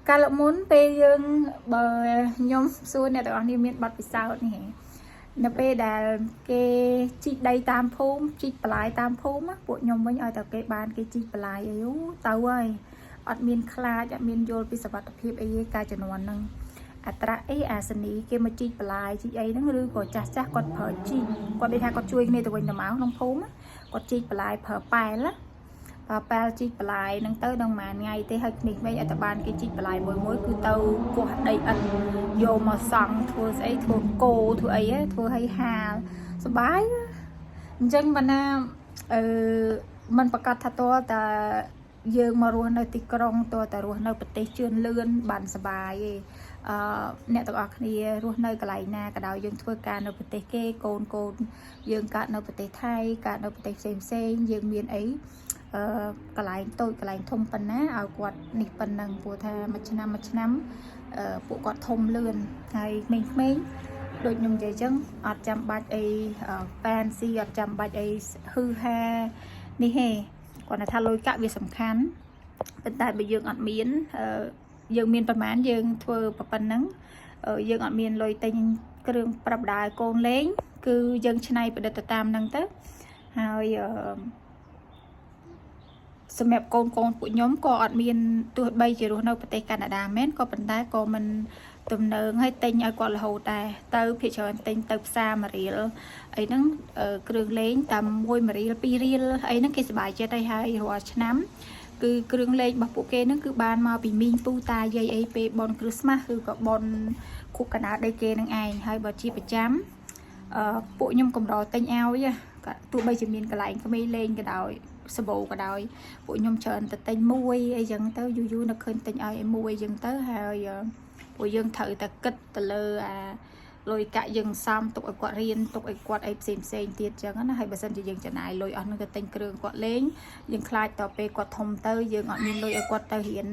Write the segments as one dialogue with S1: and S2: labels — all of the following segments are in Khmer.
S1: កាលមុនពេលយើងបើខ្ញុំសួរអ្នកទាំងអស់នេះមានបទពិសោធន៍នេះនៅពេលដែលគេជីកដីតាមភូមិជីកបន្លាយតាមភូមិណាពួកខ្ញុំវិញឲ្យតែគេបានគេជីកបន្លាយអីអូទៅហើយអត់មានខ្លាចអត់មានយល់ពីសុវត្ថិភាពអីទេកាលជំនាន់ហ្នឹងអត្រាអីអាសនីគេមកជីកបន្លាយជីកអីហ្នឹងឬក៏ចាស់ចាស់គាត់ប្រើជីកគាត់និយាយថាគាត់ជួយគ្នាទៅវិញទៅមកក្នុងភូមិណាគាត់ជីកបន្លាយប្រើប៉ែលណា ប្រើប៉ែលជីកបន្លាយហ្នឹងទៅដល់ប្រហែលថ្ងៃទេហើយក្មេងៗឲ្យតែបានគេជីកបន្លាយមួយមួយគឺទៅគោះដីឥដ្ឋយកមកសង់ធ្វើស្អីធ្វើគោធ្វើអីហ៎ធ្វើឲ្យហាលសបាយអញ្ចឹងបើណាអឺมันប្រកាសថាតើតាយើងមករស់នៅទីក្រុងតើតារស់នៅប្រទេសជឿនលឿនបានសបាយឯងអឺអ្នកទាំងអស់គ្នារស់នៅកន្លែងណាក៏ដោយយើងធ្វើការនៅប្រទេសគេកូនកូនយើងកើតនៅប្រទេសថៃកើតនៅប្រទេសផ្សេងផ្សេងយើងមានអី អឺកន្លែងតូចកន្លែងធំប៉ុណ្ណាឲ្យគាត់នេះប៉ុណ្ណឹងព្រោះថាមួយឆ្នាំមួយឆ្នាំអឺពួកគាត់ធំលឿនហើយក្មេងៗដូចខ្ញុំនិយាយចឹងអត់ចាំបាច់អី fancy អត់ចាំបាច់អីហឺហានេះទេគាត់ថាលុយកាក់វាសំខាន់ប៉ុន្តែបើយើងអត់មានអឺយើងមានប្រមាណយើងធ្វើប៉ុណ្ណឹងយើងអត់មានលុយទិញគ្រឿងប្រដាប់ដាកូនលេងគឺយើងច្នៃប្រឌិតទៅតាមហ្នឹងទៅហើយអឺ សម្រាប់កូនកូនពួកខ្ញុំក៏អត់មានទោះបីជារស់នៅប្រទេសកាណាដាមែនក៏ប៉ុន្តែក៏មិនទំនើងឲ្យទិញឲ្យគាត់រហូតដែរទៅភាគច្រើនទិញទៅផ្សារមួយរៀលអីហ្នឹងគ្រឿងលេងតាមមួយមួយរៀលពីររៀលអីហ្នឹងគេសប្បាយចិត្តហើយហើយរាល់ឆ្នាំគឺគ្រឿងលេងរបស់ពួកគេហ្នឹងគឺបានមកពីមីងពូតាយាយអីពេលបុណ្យគ្រីស្មាស់ឬក៏បុណ្យខួបកណ្ដាលដីគេនឹងឯងហើយបើជាប្រចាំអឺពួកខ្ញុំកម្រទិញឲ្យក៏ទោះបីជាមានកន្លែងក្មេងលេងក៏ដោយសបោក៏ដោយ ពួកខ្ញុំច្រើនតែទិញមួយអីចឹងទៅយូរយូរនៅឃើញទិញឲ្យឯមួយចឹងទៅហើយពួកយើងត្រូវតែគិតទៅលើអាលុយកាក់យើងសំទុកឲ្យគាត់រៀនទុកឲ្យគាត់អីផ្សេងផ្សេងទៀតចឹងណាហើយបើសិនជាយើងចំណាយលុយអស់នឹងទៅទិញគ្រឿងគាត់លេងយើងខ្លាចតពេលគាត់ធំទៅយើងអត់មានលុយឲ្យគាត់ទៅរៀន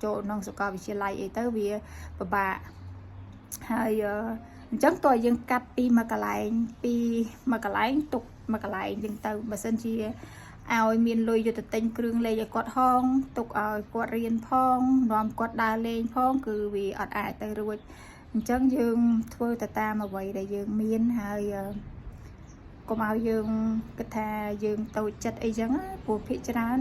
S1: ចូលក្នុងសាកលវិទ្យាល័យអីទៅវាពិបាកហើយអញ្ចឹងតើយើងកាត់ពីមួយកន្លែងពីមួយកន្លែងទុកមួយកន្លែងចឹងទៅបើសិនជាឲ្យមានលុយយកទៅទិញគ្រឿងលេងឲ្យគាត់ហងទុកឲ្យគាត់រៀនផងនាំគាត់ដើរលេងផងគឺវាអត់អាចទៅរួចអញ្ចឹងយើងធ្វើទៅតាមអ្វីដែលយើងមានហើយកុំឲ្យយើងគិតថាយើងតូចចិត្តអីចឹងណាព្រោះភាគច្រើន